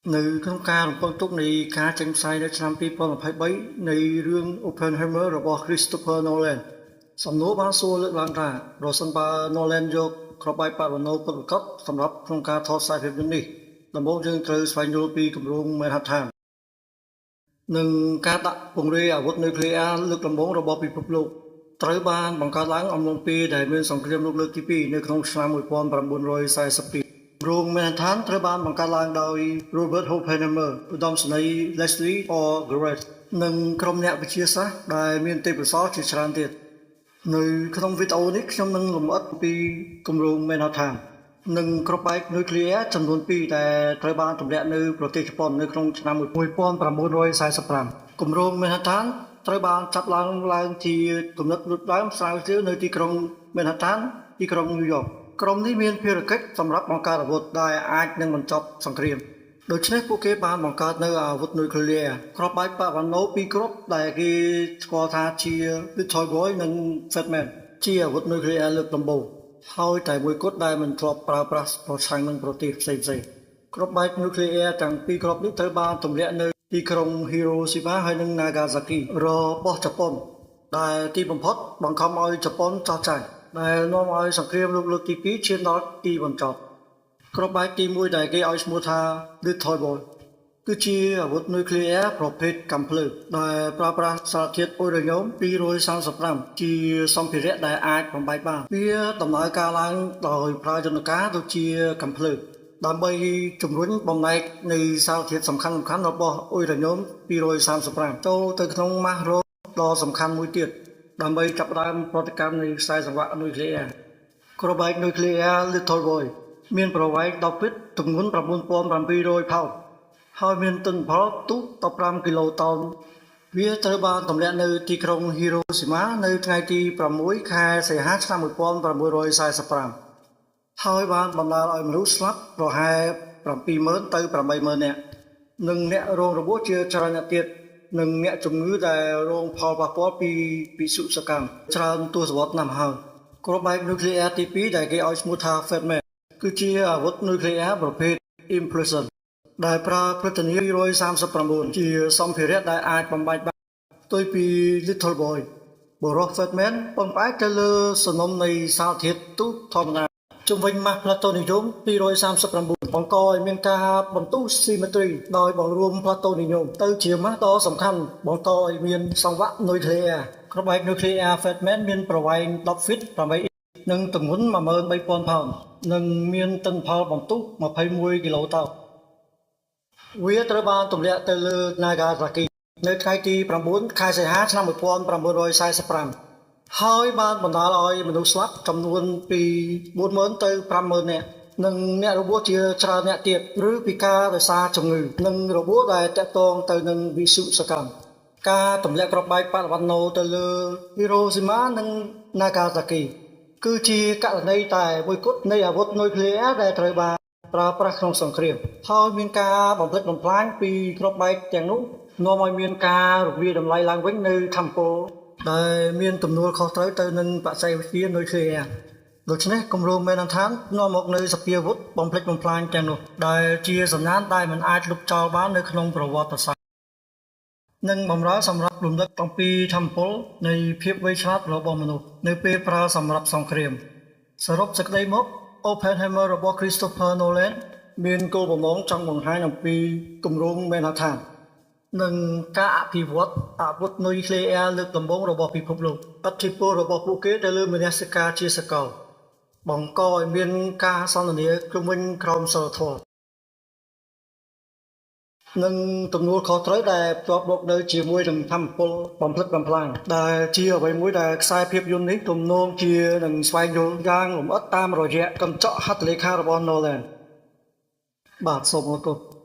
នៅក្នុងការរំពឹងទុកនៃការចេញផ្សាយនៅឆ្នាំ2023នៃរឿង Oppenheimer របស់ Christopher Nolan សំណួរបានសួរលើកឡើងថាប្រសិនបើ Nolan យកគ្រាប់បែកបរមាណូពិតប្រាកដសម្រាប់ក្នុងការថតខ្សែភាពយន្តនេះដំបូងយើងត្រូវស្វែងយល់ពីគម្រោង Manhattan និងការដាក់ពង្រាយអាវុធនុយក្លេអ៊ែរលើកដំបូងរបស់ពិភពលោកត្រូវបានបង្កើតឡើងអំឡុងពេលដែលមានសង្គ្រាមលោកលើកទី2នៅក្នុងឆ្នាំ1942គម្រោង Manhattan ត្រូវបានបង្កើតឡើងដោយ Robert Oppenheimer ឧត្តមសេនីយ៍ Leslie R. Groves និងក្រុមអ្នកវិទ្យាសាស្ត្រដែលមានទេពកោសល្យជាច្រើនទៀតនៅក្នុងវីដេអូនេះខ្ញុំនឹងលម្អិតពីគម្រោង Manhattan និងគ្រាប់បែកនុយក្លេអ៊ែរចំនួន2ដែលត្រូវបានទម្លាក់នៅប្រទេសជប៉ុននៅក្នុងឆ្នាំ1945គម្រោង Manhattan ត្រូវបានចាប់ឡើងឡើងជាគំនិតផ្ដួចផ្ដើមស្រាវជ្រាវនៅទីក្រុង Manhattan ទីក្រុងញូវយ៉កក្រុមនេះមានភារកិច្ចសម្រាប់បង្កើតអាវុធដែលអាចនឹងបញ្ចប់សង្គ្រាមដូច្នេះពួកគេបានបង្កើតនៅអាវុធនុយក្លេអ៊ែរគ្រាប់បែកបរមាណូពីរគ្រាប់ដែលគេស្គាល់ថាជា Little Boy និង Fat Man ជាអាវុធនុយក្លេអ៊ែរលើកដំបូងហើយតែមួយគត់ដែលមិនធ្លាប់ប្រើប្រាស់ប្រឆាំងនឹងប្រទេសផ្សេងៗគ្រាប់បែកនុយក្លេអ៊ែរទាំងពីរគ្រាប់នេះត្រូវបានទម្លាក់នៅទីក្រុង Hiroshima ហើយនិង Nagasaki របស់ជប៉ុនដែលទីបំផុតបង្ខំឲ្យជប៉ុនចោះចាញ់ដែលនាំឲ្យសង្គ្រាមលោកលើកទី2ឈានដល់ទីបញ្ចប់គ្រាប់បែកទី1ដែលគេឲ្យឈ្មោះថា Little Boy គឺជាអាវុធនុយក្លេអ៊ែរប្រភេទកាំភ្លើងដែលប្រើប្រាស់សារធាតុអ៊ុយរ៉ាញ៉ូម235ជាសម្ភារៈដែលអាចបំបែកបានវាដំណើរការឡើងដោយប្រើយន្តការដូចជាកាំភ្លើងដើម្បីជំរុញបំណែកនៃសារធាតុសំខាន់ៗរបស់អ៊ុយរ៉ាញ៉ូម235ចូលទៅក្នុងម៉ាស់រ៉ូដ៏សំខាន់មួយទៀតដើម្បីចាប់ផ្ដើមប្រតិកម្មនៃខ្សែសង្វាក់នុយក្លេអ៊ែរគ្រាប់បែកនុយក្លេអ៊ែរ Little Boy មានប្រវែង10ហ្វីតទម្ងន់9700ផោនហើយមានទិន្នផលផ្ទុះ15គីឡូតោនវាត្រូវបានទម្លាក់នៅទីក្រុងហ៊ីរ៉ូស៊ីម៉ានៅថ្ងៃទី6ខែសីហាឆ្នាំ1945ហើយបានបណ្ដាលឲ្យមនុស្សស្លាប់ប្រហែល70,000ទៅ80,000នាក់និងអ្នករងរបួសជាច្រើនអ្នកទៀតនិងអ្នកជំងឺដែលរងផលប៉ះពាល់ពីវិសុសកម្មច្រើនទសវត្សរ៍ណាស់មកហើយគ្រាប់បែកនុយក្លេអ៊ែរទី2ដែលគេឲ្យឈ្មោះថា Fat Man គឺជាអាវុធនុយក្លេអ៊ែរប្រភេទ Implosion ដែលប្រើព្រឹទ្ធនា239ជាសម្ភារៈដែលអាចបំបែកបានផ្ទុយពី Little Boy បុរស Fat Man ពឹងផ្អែកទៅលើសំណុំនៃសារធាតុផ្ទុះធម្មតាជុំវិញម៉ាស់ផ្លាតូនីយម239បង្កឲ្យមានការបន្ទុះស៊ីមេទ្រីដោយបង្រួមផ្លាតូនីយមទៅជាម៉ាស់ដ៏សំខាន់បង្កឲ្យមានសង្វាក់នុយក្លេអ៊ែរគ្រាប់បែកនុយក្លេអ៊ែរ Fat Man មានប្រវែង10ហ្វីត8និងទម្ងន់13000ផោននិងមានទិន្នផលបន្ទុះ21គីឡូតោនវាត្រូវបានទម្លាក់ទៅលើ Nagasaki នៅថ្ងៃទី9ខែសីហាឆ្នាំ1945ហើយបានបណ្ដាលឲ្យមនុស្សស្លាប់ចំនួនពី40000ទៅ50000នាក់និងអ្នករបួសជាច្រើនអ្នកទៀតឬពិការដោយសារជំងឺនិងរបួសដែលតាក់ទងទៅនឹងវិសុសកម្មការទម្លាក់គ្រាប់បែកបរមាណូទៅលើ Hiroshima និង Nagasaki គឺជាករណីតែមួយគត់នៃអាវុធនុយក្លេអ៊ែរដែលត្រូវបានប្រើប្រាស់ក្នុងសង្គ្រាមហើយមានការបំផ្លិចបំផ្លាញពីគ្រាប់បែកទាំងនោះនាំឲ្យមានការរំលាយតម្លៃឡើងវិញនៅធម្មពលដែលមានទំនួលខុសត្រូវទៅនឹងបច្ចេកវិទ្យានុយក្លេអ៊ែរដូច្នេះគម្រោង Manhattan នាំមកនូវសព្វាវុធបំផ្លិចបំផ្លាញទាំងនោះដែលជាសំណានដែលមិនអាចលុបចោលបាននៅក្នុងប្រវត្តិសាស្ត្រនិងបម្រើសម្រាប់រំលឹកអំពីធម្មពលនៃភាពវៃឆ្លាតរបស់មនុស្សនៅពេលប្រើសម្រាប់សង្គ្រាមសរុបសេចក្តីមក Oppenheimer របស់ Christopher Nolan មានគោលបំណងចង់បង្ហាញអំពីគម្រោង Manhattan និងការអភិវឌ្ឍអាវុធនុយក្លេអ៊ែរលើកដំបូងរបស់ពិភពលោកឥទ្ធិពលរបស់ពួកគេទៅលើមនសិការជាសកលបង្កឲ្យមានការសន្ទនាជុំវិញក្រមសីលធម៌និងទំនួលខុសត្រូវដែលភ្ជាប់មកនៅជាមួយនឹងធម្មពលបំផ្លិចបំផ្លាញដែលជាអ្វីមួយដែលខ្សែភាពយន្តនេះទំនងជានឹងស្វែងយល់យ៉ាងលម្អិតតាមរយៈកញ្ចក់ហត្ថលេខារបស់ Nolan បាទសូមអរគុណ។